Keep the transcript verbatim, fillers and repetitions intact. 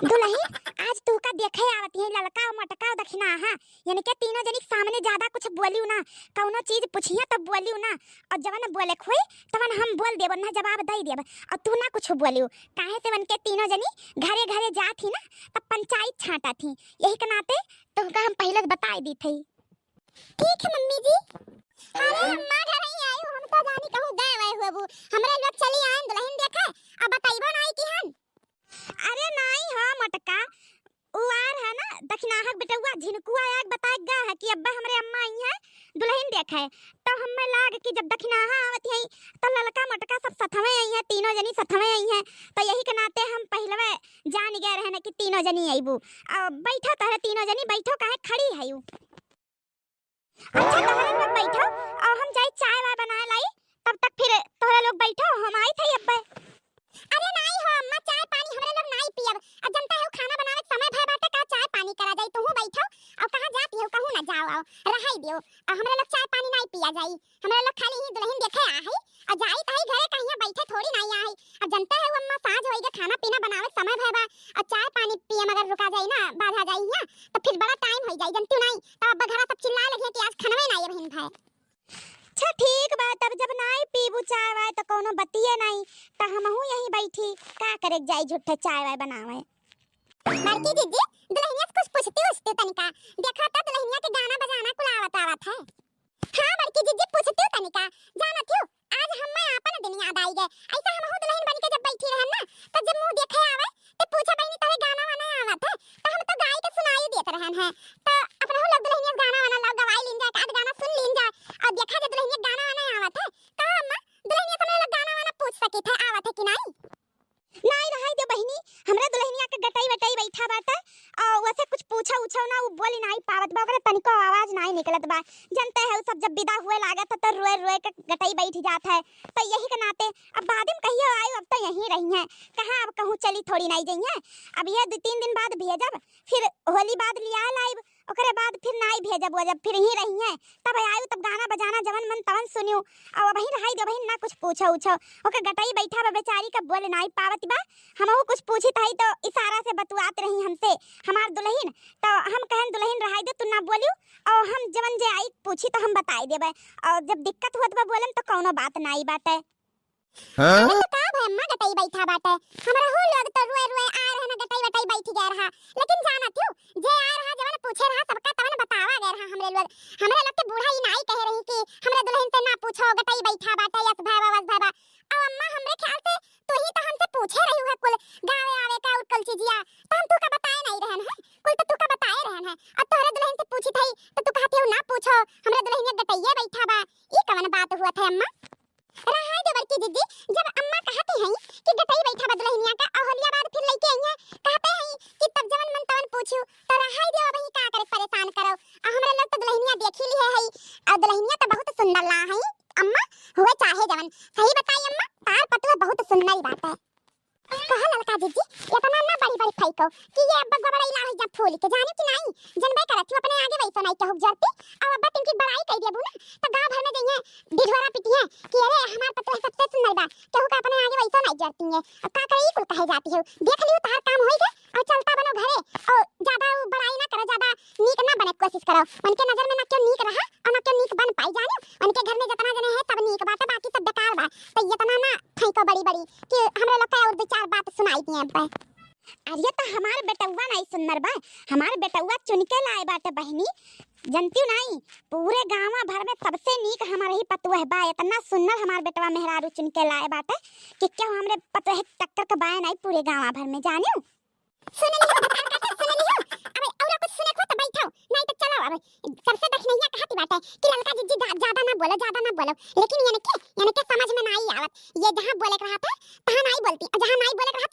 दुलहिन, आज तुहका देखे आवत ही, ललका, मोटका, दखिनाहा, इनके तीनों जनी के सामने ज्यादा कुछ बोलियो ना, कउनो चीज पुछिहे तब बोलियो ना, अउर जवन बोले के होई तवन हम बोल देब, उन्हें जवाब दइ देब, अउर तू ना कुछ बोलियो, काहे से उनके तीनों जनी घरे घरे जात ही ना, तब पंचायत छांटत ही, यही के नाते तुहका हम पहिले से बताइ दीत ही। ठीक है मम्मी जी। अरे अम्मा, घर ही आयु, हम तो जानी कहूँ गए वए हुए बू। हमरे लोग चली आए दुलहिन देखे, अब बतइबो नाई किहन। अरे नाई हो मोटका, उ आर है ना दखिनाहा के बेटउआ झिनकुआ आग बताए गा है कि अब्बा हमरे अम्मा आई है दुलहिन देखे। तो हमें लाग कि जब दखिनाहा आवत है तो ललका मोटका सब सथवे आई है, तीनों जनी सथवे आई है। तो यही के नाते हम पहिलवे जान गए रहे ना कि तीनों जनी अइबू। अब बैठो तोहरे तीनों जनी, बैठो काहे खड़ी है यू। अच्छा, तोहरे लोग बैठो, अउर हम जाई चाय वाय बनाए लाई, तब तक फिर तोहरे लोग बैठो, हम आई थे अब्बे। अरे नाई हो अम्मा, चाय पानी हमरे लोग नाई पियब। अब जनता है, खाना बनावे के समय भय बाटे, का चाय पानी करा जाई? तुहू बैठो, अउर कहाँ जाती हो, कहूँ ना जाओ, आओ, रहाई दियो। अउर हमरे लोग चाय पानी नाई पिया जाई, हमरे लोग खाली ही दुलहिन देखे आ है, अउर जाई ताई घरे, कहिया बैठे थोड़ी नाई आ है। अब जनता है अम्मा, साँझ होई गे, खाना पीना बनावे के समय भय बा, अउर चाय पानी पिए मगर रुका जाई ना, बाधा जाई हियाँ, तो फिर बड़ा टाइम होई जाई, जनती नाई, तब अब्बा घरा सब चिल्लाए लगिहे कि आज खनवे नाई अबहिन भय। अच्छा ठीक बा, तब जब नाई पीबू चाय वाय त कउनो बतिये नाई, त हमहू यहीं बैठी, का करे के जाई झूठे चाय वाय बनावे। बड़की जिज्जी, दुलहिनिया से कुछ पूछती उछती तनिका, देखा त दुलहिनिया के गाना बजाना कुल आवत आवत है। हाँ बड़की जिज्जी, पूछती तनिका, जानत हो आज हम्मे आपन दिन याद आई गए, ऐसा हमहू दुलहिन बन के जब बैठी रहन ना, त जब मुँह देखे आवे, ते पूछे बहिनी तोहरे गाना वाना आवत है, त हम तो गाई के सुनाई देत रहन है, त अपनहू लोग दुलहिनिया गाना वाना लाओ, गवाई लीन जाए, एकाध गाना सुन लीन जाए, अउर देखा जे दुलहिनिया गाना वाना आवत है। कहा अम्मा, दुलहिनिया से हमरे लोग गाना वाना पूछ सकित है, आवत है कि नाई? नाई रहाई दे बहिनी, हमरा दुलहिनिया के गटई वटई बैठा बाटे, अउर वैसे कुछ पूछो उछो ना, उ बोली नाई पावत बा, ओकरे तनिको आवाज नाई निकलत बा। जनते है उ सब जब विदा हुए लागत है तो रोए रोए के गटई बैठ जात है, तो यही के नाते अब बाद में कहियो आयु, अब तो यहीं रही हैं, कहाँ अब कहूँ चली थोड़ी नाई जइहें। अब ये दो तीन दिन बाद भेजब, फिर होली बाद लिया लाइब, ओकरे बाद फिर नाई भेजब वोजब, फिर यहीं रही हैं। तब आयु तब गाना बजाना जवन मन तवन सुनियो। अब वहीं रहाई दे, वहीं ना कुछ पूछो उछो। ओकर गटई बैठा बा बेचारी, का बोले नाई पावत बा। हमहू कुछ पूछित हई तो इशारा से बतुआत रही हमसे, हमार दुलहिन। तो हम कहन दुलहिन रहाई दे, तू ना बोलियो, अउर हम जवन जे आई पूछी तो हम बताई देबे। अउर जब दिक्कत होत बा बोले में तो कउनो बात नाई बाटे। हाँ? अरे तो का भय अम्मा, गटई बैठा बाटे। हमरा हु लोग तो रुए रुए आए रहे ना, गटई वटई बैठ गए रहा। लेकिन जानत हूँ, जे आए रहा, जवन पूछे रहा, सबका तवन बतावा गए रहा हमरे लोग। हमरे लोग के बूढ़ा ई नाई कहे रही कि हमरे दुलहिन से ना पूछो, गटई बैठा बाटे, यस भय बा, वस भय बा। अब अम्मा, हमरे ख्याल से तू ही तो हमसे पूछे रही है कुल गावे आवे का और कुल चीजिया, तो हम तू का बताए नाई रहन है, कुल तो तू का बताए रहन है। अब तोहरे दुलहिन से पूछित हई तो तू कहत हऊ ना पूछो, हमरे दुलहिनिया गटइये बैठा बा, ई कवन बात हुआ था अम्मा? रहाई दे बड़की जिज्जी, जब अम्मा कहती हैं कि गटई बैठा बा दुलहिनिया का, अउर होलिया बाद फिर लइके अइहें, कहते हैं कि तब जवन मन तवन पूछू, तो रहाई दे, अबहीं का करे परेशान करो। आ हमरे लोग तो दुलहिनिया देखी लिहे हई, अउर दुलहिनिया तो बहुत सुंदर ला हई अम्मा, हुए चाहे जवन। सही बताई अम्मा, तार पतुआ बहुत सुंदर बाटे। कहा ललका जिज्जी, इतना ना बड़ी बड़ी फैको कि ये अब्बा गोबरा इलाही जा फूल के, जाने कि नाई, जनबे करत हूँ, अपने आगे वैसा नाई कहूक जरती। अब अब्बा तिनकी बड़ाई कह देबू ना, तो गाँव भर में जइहें, ढिढोरा पिटिहें कि अरे हमार पतोह सबसे सुंदर बा, केहू का अपने आगे वैसा नाई जरती है। अब का करे, ई कुल कहे जाती हो, देख लियो तहार काम होई गए, और चलता बनो घरे, और ज्यादा वो बड़ाई ना करो, ज्यादा नीक ना बने कोशिश करो, उनके नजर में ना क्यों नीक रहा और ना क्यों नीक बन पाई, जानो, उनके घर में जितना जने हैं सब नीक बाटे, बाकी सब बेकार बा। तो इतना ना फेंको बड़ी बड़ी कि हमरे लोग का और दो चार बात सुनाई दिए अब। अरे तो हमार बेटउआ नाई सुन्नर बा, हमार बेटउआ चुन के लाए बाटे बहिनी, जनतियो नाई, पूरे गाँवा भर में सबसे नीक हमार ही पतुआ बा, इतना सुन्नर हमार बेटवा मेहरारू चुन के लाए बाटे कि क्यों हमरे पतुआ टक्कर के बाय नाई पूरे गाँवा भर में, जानियो। सुन लियो, भतार काकी, सुन लियो। अबे, और कुछ सुने को तो बैठो, नहीं तो चलो। अबे, सबसे दखिनैया कहती बाटे कि ललका जिज्जी, जा-, ज्यादा ना बोलो, ज्यादा ना बोलो। लेकिन इनके, इनके समझ में नाई आवत। ये जहाँ बोले के रहा था, तहाँ नाई बोलती, और जहाँ नाई बोले के रहा,